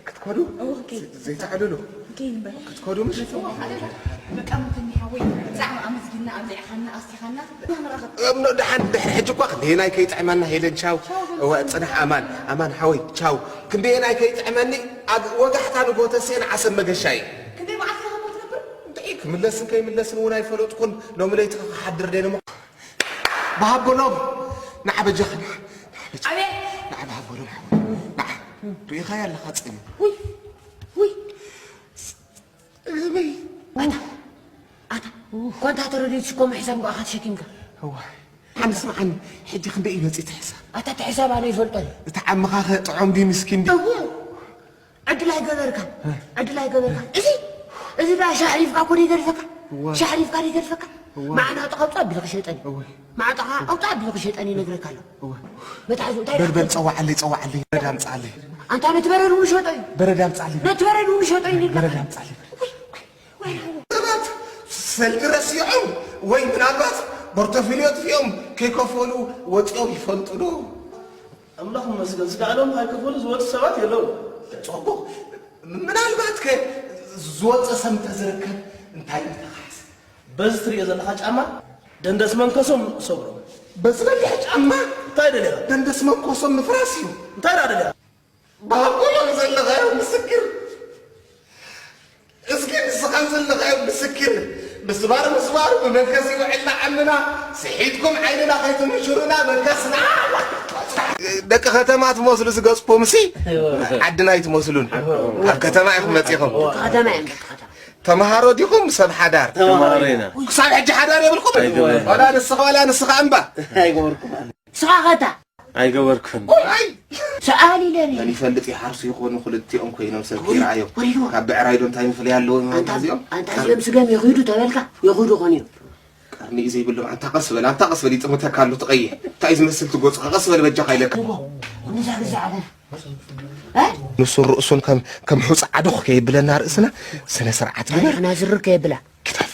ክትከዱ? ዘይትዕልሉ? ክትከዱ ምሽ? በቃ ምትኒ ሓወይ፣ ብጣዕሚ ኣመስጊና ኣብሊዕኻና ኣስቲኻና። ደሓን ድሕሪ ሕጂ እኳ ክንደየናይ ከይጥዕመና ሄለን ቻው። እወ ጽናሕ ኣማን ኣማን ሓወይ ቻው። ክንደየናይ ከይጥዕመኒ ኣብ ወጋሕታ ንጎተስኤን ዓሰብ መገሻ እዩ። ክንደይ መዓልቲ ኢኻ እሞ ትነብር? እንታይ ክምለስን ከይምለስን እውን ኣይፈለጥኩን። ሎሚ ለይቲ ክሓድር ደይነ እሞ ብሃቦሎም ንዓ በጃኻ ንዓ በጃኻ። ኣቤት። ንዓ ብሃቦሎም ሓወይ ንዓ ርኢኻያ ኣለኻ ጸሊም። ውይ ውይ እግበይ ኣታ ኣታ ኳንታ ተረዲት ሽኮ ምሕሳብ እንኳ ኣኻ ተሸኪምካ እዋ ሓንስ መዓን ሕጂ ክንደይ እዩ መፂ እቲ ሕሳብ ኣታ እቲ ሕሳብ ኣነ ይፈልጦ እዩ እቲ ዓምኻ ኸ ጥዑም ድዩ ምስኪን ድዩ እዎ ዕድል ኣይገበርካን ዕድል ኣይገበርካን እዚ እዚ ዳ ሻሕሪፍካ እኮ ይገድፈካ ሻሕሪፍካ ይገድፈካ ማዕና ጥቐብፆ ኣቢሉ ክሸጠኒ ማዕጠኻ ኣውጣ ኣቢሉ ክሸጠኒ ይነግረካ ኣሎ መትሓዚ እንታይ በልበል ፀዋዓለይ ፀዋዓለይ በረድ ኣምፃኣለይ ኣንታ ነቲ በረድ እውን ሸጦ እዩ በረድ ኣምፃኣለይ ነቲ በረድ እውን ሸጦ እዩ በረድ ኣምፃኣለይ ሰባት ሰልዲ ረሲዖም ወይ ምናልባት ቦርቶፊልዮ ጥፊኦም ከይከፈሉ ወፂኦም ይፈልጡ ዶ ኣምላኽ ይመስገን ዝከኣሎም ከይከፈሉ ዝወፁ ሰባት የለውን ፅቡቕ ምናልባት ከ ዝወፀ ሰብ እንተዝርከብ እንታይ ምተኻሕሰ በዚ ትሪኦ ዘለኻ ጫማ ደንደስ መንከሶም ሰብሮም። በዚ ነዊሕ ጫማ እንታይ ደሊኻ? ደንደስ መንኮሶም ምፍራስ እዩ። እንታይ ደኣ ደሊኻ? ብሃቆሎም ዘለኻዮ ምስክር እስኪ ንስኻ ዘለኻዮ ምስክር ምስባር ምስባር ብመንከስ ይውዕልና ዓምና ስሒትኩም ዓይንና ከይትምሽሩና መንከስና ደቂ ከተማ ትመስሉ ዝገፅኩም ሲ ዓድና ኣይትመስሉን ካብ ከተማ ኢኹም መፂኹም ከተማ እዮም ደቂ ከተማ ተምሃሮ ዲኹም ሰብ ሓዳር? ተምሃሮ ኢና። ክሳብ ሕጂ ሓዳር የብልኩም? ኣይገበርኩን። ዋላ ንስኻ ዋላ ንስኻ እምባ? ኣይገበርኩን። ንስኻ ኸ እታ? ኣይገበርኩን። ኣይ! ሰኣል ኢለን እየን። መን ይፈልጥ ይሓርሱ ይኾኑ ክልቲኦም ኮይኖም ሰብ ከይረኣዮም። ወሪድዎ። ካብ ብዕራይ ዶ እንታይ ምፍለይ ኣለዎም ኣንታ እዚኦም? ኣንታ እዚኦም ስገም የኺዱ ተበልካ የኺዱ ኾኑ እዮም። ቀርኒ እዩ ዘይብሎም ኣንታ ቀስ በል ኣንታ ቀስ በል ይጥምተካ ኣሎ ትቐይሕ። እንታይ እዩ ዝመስል ትጎፅኻ ቀስ በል በጃኻ ኢለካ። ንዛ ግዛዕለ ንሱን ርእሱን ከም ሑጻ ዓዶኽ ከየብለና ርእስና ስነ ስርዓት ግበር። ታሪኽና ዝርር ከየብላ። ግደፍ።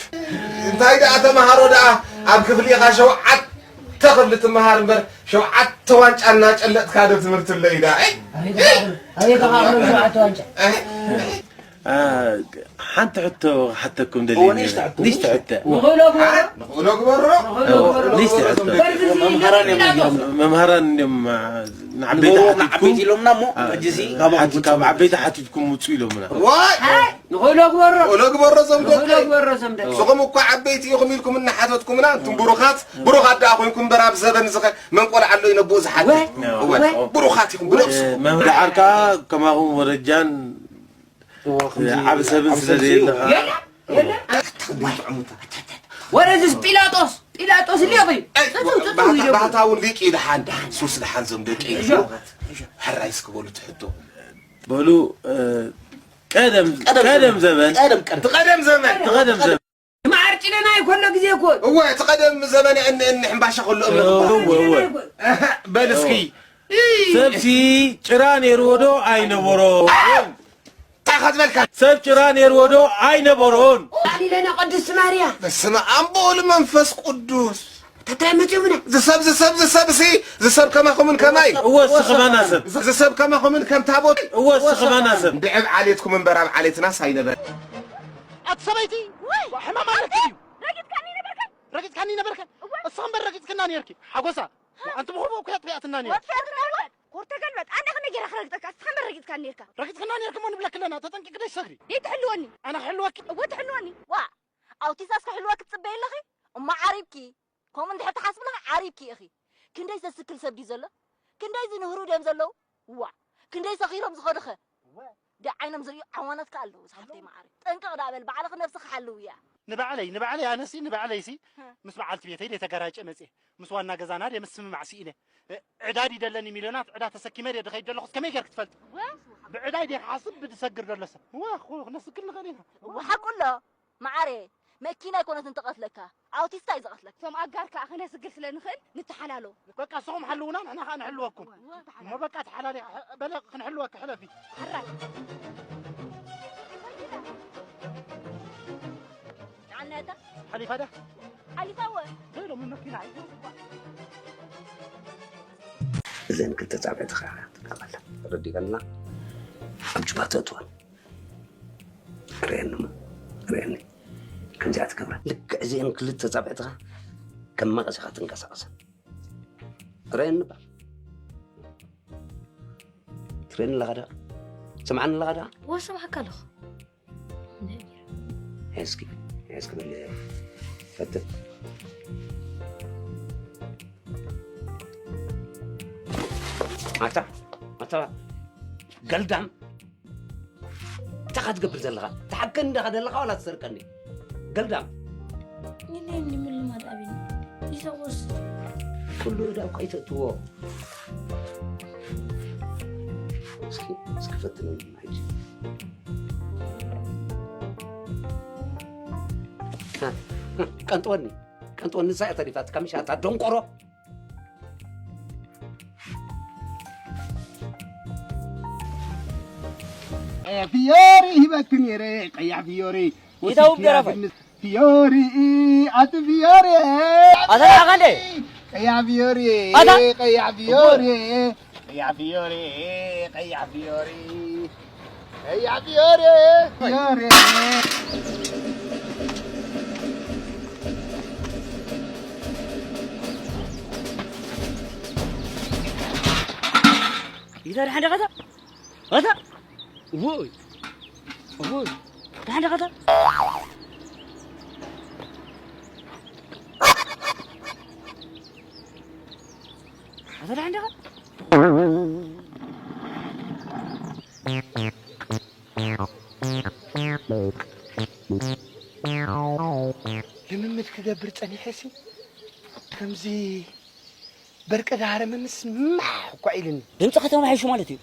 እንታይ ደኣ ተምሃሮ ደኣ ኣብ ክፍሊ ኢኻ ሸውዓተ ክፍሊ ትምሃር እምበር ሸውዓተ ዋንጫ እናጨለጥካ ዶ ትምህርቲ ኣሎ እዩ ደኣ። ኣይ ኣበይ ተኻእሎ ሸውዓተ ዋንጫ። ሓንቲ ሕቶ ክሓተኩም ደልየ እወ፣ ንእሽቶ ሕቶ። ንእሽቶ ሕቶ። ንኽእሎ ግበሮ። ንኽእሎ ግበሮ። ንእሽቶ ሕቶ። መምሃራን እዮም እዮም። መምሃራን እዮም ንዓበይቲ ንገርዎም ንዓበይቲ ሓቲትኩም ኢሎምና እሞ ሕጂ እዚ ካባኹም ሓቲ- ካብ ዓበይቲ ሓቲትኩም ውፁ ኢሎምና። ዋይ! ንኽእሎ ግበሮ። ንኽእሎ ግበሮ እዞም ንኽእሎ ደቀይ። ግበሮ እዞም ደቀይ። ንስኹም እኳ ዓበይቲ ኢኹም ኢልኩም እናሓተትኩምና እንቱም ብሩኻት ብሩኻት ደኣ ኮይንኩም እምበር ኣብ ዘበን እዚ ኸ መን ቆልዓ ኣሎ እዩ ነብኡ ዝሓትት? ወ- እወ፣ ወ- ብሩኻት ኢኹም ብነብሱ። መምህር ደሓር ከዓ ከማኹም ወረጃን ዓብ ሰብን ስለ ዘየለኻ ወረዝስ ጲላጦስ ጲላጦስ ሊቕ እዩ ጽጹ ጽጹ ኢሉ ባህታ እውን ሊቅ እዩ ደሓን ሱስ ደሓን ዞም ደቂ ሕራይ እስኪ በሉ ትሕቶ በሉ ቀደም ቀደም ዘበን ቀደም ቀደም ዘበን ቀደም ዘበን ማዓር ጭነና ይኮሎ ግዜ እኮ እወ እቲ ቀደም ዘበን እኒ እኒ ሕምባሻ ከሎ እምነት እኮ። እወ እወ እወ። በል እስኪ ሰብሲ ጭራ ነይርዎ ዶ ኣይነበሮን? እንታይ ኢኻ ዝበልካ? ሰብ ጭራ ነይርዎ ዶ ኣይነበሮን? ኣሊለና ቅድስቲ ማርያ በስመ ኣብ በወልድ መንፈስ ቅዱስ። ተታይ መፂኡምና ዝሰብ ዝሰብ ዝሰብ ሲ ዝሰብ ከማኹምን ከማይ እወ እስኺ ኸማና ሰብ ዝሰብ ከማኹምን ከም ታቦት እወ እስኺ ኸማና ሰብ እንድዕብ ዓሌትኩም እምበር ኣብ ዓሌትናስ ኣይነበረ ኣቲ ሰበይቲ ሕማም ኣለኪ እዩ ረጊፅካኒ ነበርካ ረጊፅካኒ ነበርካ እወ እሱ እምበር ረጊፅክና ነርኪ ሓጎሳ ኣንቲ ብኹቡ እኮ ኣጥፊኣትና ነርኪ ወጥፊኣትና ነርኪ ኮር ተገልበጥ ኣነ ከመይ ገይረ ክረግፀካ እስኻ እምበር ረጊፅካኒ ነርካ ረጊፅክና ነርኪ እሞ ንብለኪ ኣለና ተጠንቂቂ ዶ ይሰግሪ ይትሕልወኒ ኣነ ክሕልወኪ እወ ትሕልወኒ ዋ ኣውቲሳስ ክሕልወኪ ትፅበይ ኣለኺ እሞ ዓሪብኪ ከምኡ እንድሕር ትሓስቢ ኣለኺ ዓሪብኪ ኢኺ ክንደይ ዘስክል ሰብ ድዩ ዘሎ ክንደይ ዝንህሩ ድዮም ዘለዉ ዋእ ክንደይ ሰኺሮም ዝኸዱኸ ደ ዓይኖም ዝርእዩ ዓዋናት ከ ኣለዉ ዝሓፍተይ መዓረይ ጠንቀቕ ደኣ በል ባዕልኺ ነብስኺ ሓልውያ ንባዕለይ ንባዕለይ ኣነሲ ንባዕለይሲ ምስ በዓልቲ ቤተይ ደይ ተጋራጨ መፅየ ምስ ዋና ገዛና ደይ ምስምማዕ ስኢነ ዕዳ ድዩ ደለኒ ሚልዮናት ዕዳ ተሰኪመ ደይ ድኸይድ ደለኹስ ከመይ ገይርክ ትፈልጢ ብዕዳይ ደይ ክሓስብ ብድሰግር ደሎ ሰብ ዋ ክነስግር ንኽእል ኢና ሓቁ ኣሎ መዓረየ መኪና ኣይኮነትን ትቐትለካ ኣውቲስታ እዩ ዝቐትለካ። እቶም ኣጋር ከኣ ክነስግር ስለ ንኽእል ንተሓላሎ። በቃ ንስኹም ሓልዉና ንሕና ከኣ ንሕልወኩም። እሞ በቃ ተሓላሊኻ በለ ክንሕልወኪ ሕለፊ። ሕራይ። ንዓና እታ ሓሊፋ ዳ? ሓሊፋ እወ። ዶ ኢሎም መኪና ኣይኮነን እኳ። እዘን ክልተ ጻብዕትኻ ትልቀቐለን። ተረዲእካልና? ኣብ ጁባ ተእትወን። ርእየኒ እሞ፣ ርእየኒ። ከምዚኣ ትገብራ። ልክዕ እዚአን ክልተ ጻብዕትኻ ከም መቐስ ኢኻ ትንቀሳቐሰን። ርእየኒ እባ። ትርእየኒ ኣለኻ ዶ? ትሰምዓኒ ኣለኻ ዶ? ወሰማዕካ ኣለኹ። ሕዝኪ፣ ሕዝኪ በል ፈትን። ኣታ፣ ኣታ ገልዳም፣ እንታይ ኢኻ ትገብር ዘለኻ? ትሓከኒ ዲኻ ዘለኻ ዋላ ትሰርቀኒ? ገልዳም። የለይን ምልማድ ኣቢኒ። ይሰቑስ። ኩሉ ዕዳ እኮ ኣይተእትዎ። እስኪ፣ እስኪ ፈትነኒ ሕጂ። ቀንጥወኒ፣ ቀንጥወኒ፣ ንሳ እያ ተሪፋትካ፣ ምሽ ኣታ ደንቆሮ። ፊዮሪ ሂበኪ ነይረ፣ ቀያሕ ፊዮሪ። ኢታው ገረፈ። ፊዮሪ፣ ኣቲ ፊዮሪ። ኣታ ደኣ ኸንደ? ቀያሕ ፊዮሪ፣ ኣታ? ቀያሕ ፊዮሪ፣ ቀያሕ ፊዮሪ፣ ቀያሕ ፊዮሪ፣ ቀያሕ ፊዮሪ፣ ፊዮሪ። ኢታ ደሓን ዲኻ? ኣታ? ውይ! ውይ! ደሓን ዲኻ? ኣታ ደሓን ዲኻ? ልምምድ ክገብር ጸኒሐሲ ከምዚ በርቂ ዳህረ ምምስ ማሕ እኳ ኢልኒ። ድምፅኻ ተማሒሹ ማለት እዩ።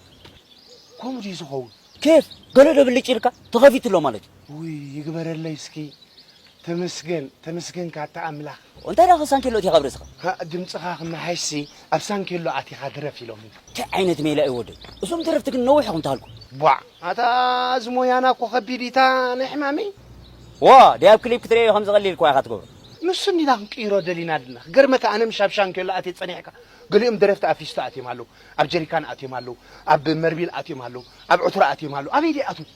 ከምኡ ድዩ ዝኸውን? ኬፍ ገለ ዶ ብልጭ ኢልካ ተኸፊቱ ኣሎ ማለት እዩ። ውይ ይግበረለይ እስኪ። ተመስገን፣ ተመስገን ካታ ኣምላኽ። እንታይ ደኣ ሳንኬሎ እቲኻ ኣብ ርእስኻ? ሃ፣ ድምፅኻ ክመሓይሽሲ ኣብ ሳንኬሎ ኣቲኻ ድረፍ ኢሎምኒ። እንታይ ዓይነት ሜላ እዩ ወደይ? እዞም ደረፍቲ ግን ነዊሕ ኢኹም ተሃልኩ። ቧዕ፣ ኣታ እዚ ሞያና እኮ ከቢድ እዩ፣ እታ ናይ ሕማመይ። ዋ፣ ድያብ ክሊፕ ክትርእዮ ከም ዝቐሊል እኳ ኢኻ ትገብሮ። ንሱ እንዲና ክንቅይሮ ደሊና ድና። ክገርመካ ኣነ ምሽ ኣብ ሻንኬሎ ኣትየ ጸኒሕካ። ገሊኦም ደረፍቲ ኣብ ፊስቶ ኣትዮም ኣለዉ፣ ኣብ ጀሪካን ኣትዮም ኣለዉ፣ ኣብ መርቢል ኣትዮም ኣለዉ፣ ኣብ ዕትሮ ኣትዮም ኣለዉ። ኣበይ ድኣትዉ?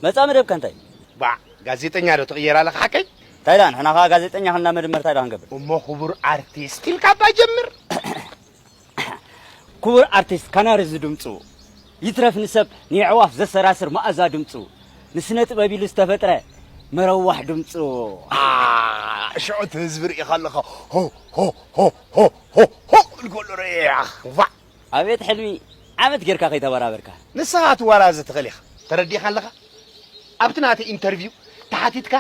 መጻ መደብካ እንታይ? ባዕ፣ ጋዜጠኛ ዶ ትቕየር ኣለኻ ሓቀይ? እንታይ ደኣ ንሕና ኸኣ ጋዜጠኛ ኽንላመድ እምበር እንታይ ደኣ ክንገብር? እሞ ክቡር ኣርቲስት ኢልካ እባ ጀምር። ክቡር ኣርቲስት ካናሪ ዝድምጹ ይትረፍ ንሰብ ንየዕዋፍ ዘሰራስር መኣዛ ድምጹ ንስነ ጥበብ ኢሉ ዝተፈጥረ መረዋሕ ድምጹ። አ፣ ሽዑ እቲ ህዝቢ ርኢኻ ኣለኻ። ሆ፣ ሆ፣ ሆ፣ ሆ፣ ሆ፣ ሆ ክብል ከሎ ርኢኻ። ዋዕ! ኣቤት ሕልሚ! ዓመት ጌርካ ከይተበራበርካ። ንስኻ ክትወራዘ ትኽእል ኢኻ። ተረዲእካ ኣለኻ? ኣብቲ ናተይ ኢንተርቪው ተሓቲትካ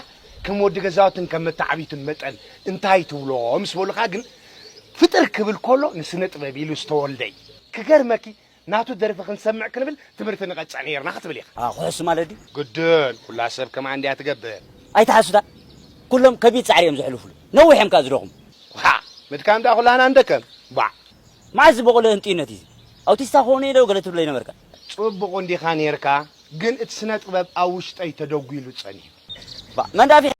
ከም ወዲ ገዛውትን ከም መተዓቢትን መጠን እንታይ ትብሎ ምስ በሉኻ ግን ፍጥር ክብል ከሎ ንስነ ጥበብ ኢሉ ዝተወልደ እዩ። ክገርመኪ ናቱ ደርፊ ክንሰምዕ ክንብል ትምህርቲ ንቐጽዕ ነይርና ክትብል ኢኻ። ኣ፣ ኩሕስ ማለት ድዩ? ግድን፣ ኩላ ሰብ ከምኣ እንድያ ትገብር። ኣይትሓሱታ። ኩሎም ከቢድ ጻዕሪ እዮም ዘሕልፉሉ። ነዊሕ እዮም ከኣ ዝደኽሙ። ውሓ፣ ምድካም ደኣ ኩላና ንደከም። ባዕ። መዓስ ዝበቖለ ህንጥዩነት እዩ እዚ? ኣውቲስታ ክኸውን እየ ዶ ገለ ትብሎ ይነበርካ? ጽቡቕ እንዲኻ ነይርካ፣ ግን እቲ ስነ ጥበብ ኣብ ውሽጠይ ተደጒሉ ጸኒሑ። ባ፣ መን ደኣ